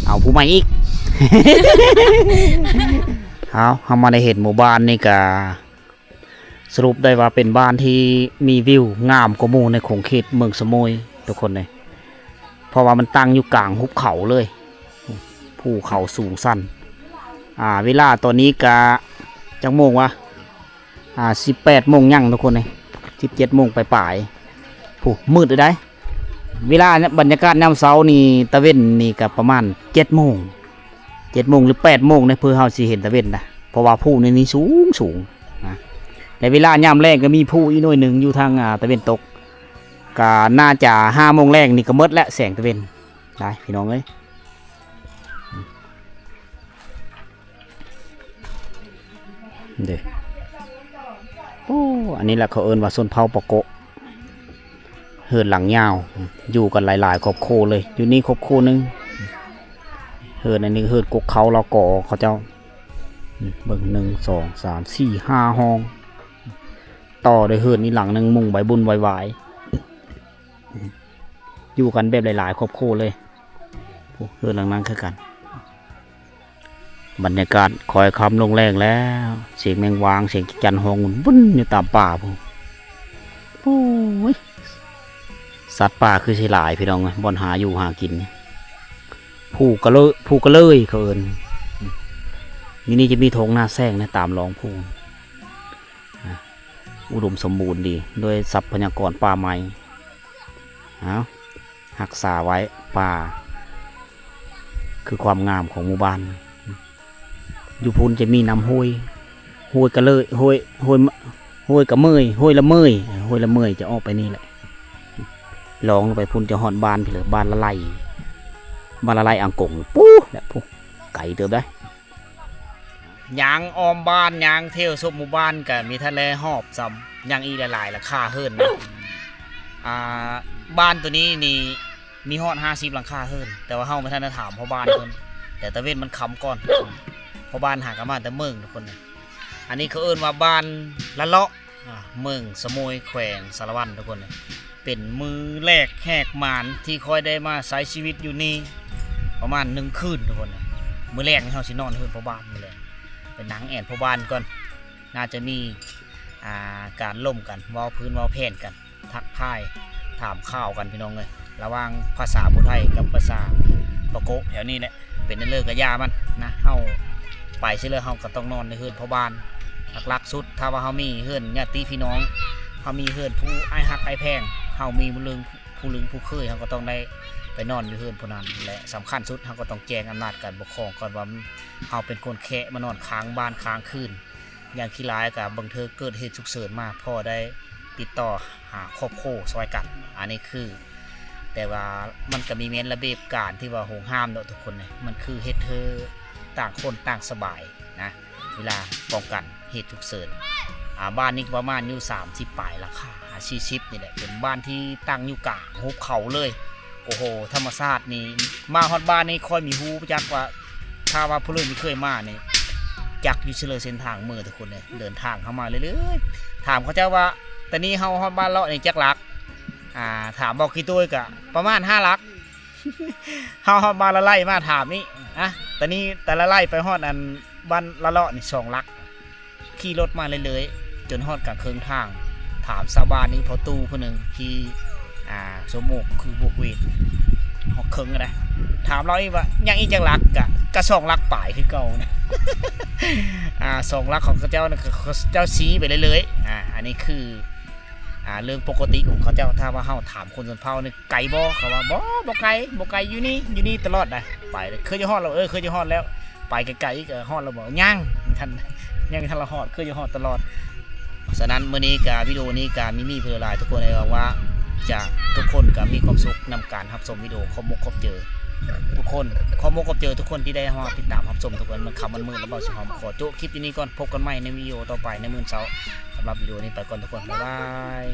ເອົາຜູ້ໃໝ່ອີກ. ເອົາ ເຮົາມາໄດ້ເຫັນໝູ່ບ້ານນີ້ກະ ສະຫຼຸບໄດ້ວ່າເປັນບ້ານທີ່ມີວິວງາມກວ່າໝູ່ໃນຂົງເຂດເມືອງສະໂໝຍ ທຸກຄົນເອີຍ. ເພາະວ່າມັນຕັ້ງຢູ່ກາງຫຸບເຂົາເລີຍ ພູເຂົາສູງຊັນ. ອ່າ ເວລາຕອນນີ້ກະຈັກໂມງວະ? ອ່າ ສິບແປດໂມງຍັງ ທຸກຄົນເອີຍ ສິບເຈັດໂມງປາຍໆ ຜູ້ ມືດເລີຍໃດ໋. ເວລາບັນຍາກາດຍາມເຊົ້ານີ້ ຕາເວັນນີ້ກະປະມານເຈັດໂມງ ເຈັດໂມງ ຫຼື ແປດໂມງເດ້ ເພື່ອເຮົາຊິເຫັນຕາເວັນນະ ເພາະວ່າພູນີ້ ນີ້ສູງໆ ນະ. ແລະ ເວລາຍາມແລງກະມີພູອີກໜ່ວຍໜຶ່ງຢູ່ທາງ ອ່າ ຕາເວັນຕົກ ກະໜ້າຈະຫ້າໂມງແລງນີ້ກະໝົດແລ້ວແສງຕາເວັນ ໄດ້ພີ່ນ້ອງເອີຍ. ເດ້ ໂອ້ ອັນນີ້ແຫຼະເຂົາເອີ້ນວ່າຊົນເຜົ່າປາໂກະ ເຮືອນຫຼັງຍາວ ຢູ່ກັນຫຼາຍໆຄອບຄົວເລີຍ. ຢູ່ນີ້ຄອບຄົວໜຶ່ງ ເຮືອນອັນນີ້ເຮືອນກົກເຂົາລາວກໍເຂົາເຈົ້າ. ເບິ່ງ ໜຶ່ງ ສອງ ສາມ ສີ່ ຫ້າຫ້ອງ ຕໍ່ດ້ວຍເຮືອນອີກຫຼັງໜຶ່ງ ມຸງໃບບຸນໄວໆ ຢູ່ກັນແບບຫຼາຍໆຄອບຄົວເລີຍ. ໂອ້ ເຮືອນຫຼັງນັ້ນຄືກັນ. ບັນຍາກາດຄ້ອຍຄ່ຳລົງແລງແລ້ວ ສຽງແມງວາງ ສຽງຈັກຈັນຮ້ອງວຸ້ນວຶ້ນຢູ່ຕາມປ່າພຸ້ນ. ໂອ້ຍ ສັດປ່າຄືຊິຫຼາຍພີ່ນ້ອງເອີຍ ບ່ອນຫາຢູ່ຫາກິນ. ພູກະເລີ ພູກະເລີຍເຂົາເອີ້ນ. ຢູ່ນີ້ຈະມີທົ່ງນາແຊງນະ ຕາມລອງພູ ອຸດົມສົມບູນດີດ້ວຍຊັບພະຍາກອນປ່າໄມ້. ເອົາ ຮັກສາໄວ້ປ່າ ຄືຄວາມງາມຂອງໝູ່ບ້ານ. ຢູ່ພຸ້ນຈະມີນ້ຳຫ້ວຍ ຫ້ວຍກະເລີຍ ຫ້ວຍ ຫ້ວຍ ຫ້ວຍກະເມີຍ ຫ້ວຍລະເມີຍ ຫ້ວຍລະເມີຍຈະອອກໄປນີ້ແຫຼະ. ລອງລົງໄປພຸ້ນຈະຮອດບ້ານພີ້ເລີຍ ບ້ານລະໄລ ບ້ານລະໄລອັງກົງ ປູ້ແຫຼະ ປູ້ ໄກເຕີບໃດ໋. ຍ່າງອ້ອມບ້ານ ຍ່າງທ່ຽວຊົມໝູ່ບ້ານກະມີທັນແລຮອບຊ້ຳ ຍັງອີກຫຼາຍໆຫຼັງຄາເຮືອນນະ. ອ່າ ບ້ານໂຕນີ້ນີ້ມີຮອດຫ້າສິບຫຼັງຄາເຮືອນ ແຕ່ວ່າເຮົາບໍ່ທັນໄດ້ຖາມພໍ່ບ້ານເພິ່ນ ແຕ່ຕາເວັນມັນຄ່ຳກ່ອນ. ພໍ່ບ້ານຫາກະມາແຕ່ເມືອງ ທຸກຄົນ. ອັນນີ້ເຂົາເອີ້ນວ່າບ້ານລະເລາະ ອ່າ ເມືອງສະໂໝຍ ແຂວງສາລະວັນ ທຸກຄົນ. ເປັນມື້ແລກແຫກໝານທີ່ຂ້ອຍໄດ້ມາໃຊ້ຊີວິດຢູ່ນີ້ປະມານໜຶ່ງຄືນ ທຸກຄົນ. ມື້ແລກນີ້ເຮົາຊິນອນເຮືອນພໍ່ບ້ານມື້ແລກ ໄປນັ່ງແອ່ນພໍ່ບ້ານກ່ອນ. ໜ້າຈະມີ ອ່າ ການລົມກັນ ເວົ້າພື້ນເວົ້າແຜນກັນ ທັກທາຍຖາມຂ່າວກັນ ພີ່ນ້ອງເອີຍ ລະຫວ່າງພາສາຜູ້ໄທກັບພາສາປາໂກະແຖວນີ້ແຫຼະ. ເປັນແນວເລີກະຢ່າມັນນະ ເຮົາໄປຊິເລີຍ ເຮົາກະຕ້ອງນອນໃນເຮືອນພໍ່ບ້ານ. ຫຼັກໆສຸດ ຖ້າວ່າເຮົາມີເຮືອນຍາດຕິພີ່ນ້ອງ ເຮົາມີເຮືອນຜູ້ອ້າຍຮັກອ້າຍແພງ ເຮົາມີຜູ້ລຶງ ຜູ້ລຶງຜູ້ເຄີຍ ເຮົາກະຕ້ອງໄດ້ໄປນອນຢູ່ເຮືອນຜູ້ນັ້ນ ແລະ ສຳຄັນສຸດ ເຮົາກະຕ້ອງແຈ້ງອຳນາດການປົກຄອງກ່ອນວ່າ ເຮົາເປັນຄົນແຄມານອນຄ້າງບ້ານຄ້າງຄືນ. ຢ່າງຂີ້ຫຼາຍກະບາງເທື່ອເກີດເຫດສຸກເສີນມາ ພໍໄດ້ຕິດຕໍ່ຫາຄອບຄົວຊ່ອຍກັນ. ອັນນີ້ຄື ແຕ່ວ່າມັນກະມີແມ່ນລະບຽບການທີ່ວ່າໂຫງຫ້າມເນາະ ທຸກຄົນເອີຍ. ມັນຄືເຮັດໃຫ້ຕ່າງຄົນຕ່າງສະບາຍນະ ເວລາປ້ອງກັນເຫດສຸກເສີນ. ອ່າ ບ້ານນີ້ກະປະມານຢູ່ສາມສິບປາຍຫຼັງຄາ ຫາສີ່ສິບນີ້ແຫຼະ ເປັນບ້ານທີ່ຕັ້ງຢູ່ກາງຫຸບເຂົາເລີຍ. ໂອ້ໂຫ ທຳມະຊາດນີ້ ມາຮອດບ້ານນີ້ຂ້ອຍມີຮູ້ຈັກວ່າ ຖ້າວ່າຜູ້ອື່ນບໍ່ເຄີຍມານີ້ ຈັກຢູ່ຊື່ເລີເສັ້ນທາງເມືອ ທຸກຄົນເອີຍ. ເດີນທາງເຂົ້າມາເລື້ອຍໆ ຖາມເຂົາເຈົ້າວ່າ ຕອນນີ້ເຮົາຮອດບ້ານເລາະນີ້ຈັກຫຼັກ? ອ່າ ຖາມບໍ່ຂີ້ໂຕຍກະປະມານຫ້າຫຼັກ. ເຮົາຮອດບ້ານລະໄລມາຖາມນີ້ ອ່ະ ຕອນນີ້ແຕ່ລະໄລໄປຮອດອັນບ້ານລະເລາະນີ້ສອງຫຼັກ. ຂີ່ລົດມາເລື້ອຍໆ ຈົນຮອດກາງເຄິ່ງທາງ ຖາມຊາວບ້ານນີ້ ພໍ່ຕູ້ຜູ້ໜຶ່ງທີ່ ອ່າ ສົມມຸກຄືບົກເວດ ຮອດເຄິ່ງຫັ້ນນະ ຖາມລາວອີກວ່າ ຍັງອີກຈັກຫຼັກ? ກະ ກະສອງຫຼັກປາຍຄືເກົ່ານະ. ອ່າ ສອງຫຼັກຂອງເຂົາເຈົ້ານະ ເຂົາເຈົ້າຊີ້ໄປເລື້ອຍໆ. ອ່າ ອັນນີ້ຄື ອ່າ ເລື່ອງປົກກະຕິຂອງເຂົາເຈົ້າ. ຖ້າວ່າເຮົາຖາມຄົນຊົນເຜົ່ານີ້ ໄກບໍ່? ເຂົາວ່າ ບໍ່ ບໍ່ໄກ ບໍ່ໄກ ຢູ່ນີ້ ຢູ່ນີ້ຕະຫຼອດນະ. ໄປ ເຄີຍຈະຮອດແລ້ວ? ເອີ ເຄີຍຈະຮອດແລ້ວ. ໄປໄກໆອີກ ຮອດແລ້ວບໍ່? ຍັງ ທັນ ຍັງທັນລະຮອດ ເຄີຍຈະຮອດຕະຫຼອດ. ສະນັ້ນ ມື້ນີ້ກະ ວິດີໂອນີ້ກະມີມີເພື່ອຫຼາຍ ທຸກຄົນ ຫວັງວ່າຈະ ທຸກຄົນກະມີຄວາມສຸກນຳການຮັບຊົມວິດີໂອ. ຂອບມົກຂອບໃຈທຸກຄົນ ຂອບມົກຂອບໃຈທຸກຄົນທີ່ໄດ້ມາຕິດຕາມຮັບຊົມ ທຸກຄົນ. ມັນຄ່ຳມັນມືດແລ້ວ ບ່າວສີຫອມຂໍໂຈະຄລິບຢູ່ນີ້ກ່ອນ. ພົບກັນໃໝ່ໃນວິດີໂອຕໍ່ໄປໃນມື້ເຊົ້າ. ສຳລັບວິດີໂອນີ້ໄປກ່ອນ ທຸກຄົນ ບາຍບາຍ.